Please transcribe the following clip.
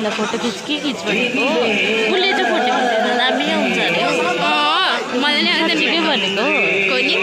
तिमीलाई फोटो खिच भनेको उसले चाहिँ फोटो खिच्दैन दामी आउँछ अरे मैले नि अन्त निकै भनेको कोनी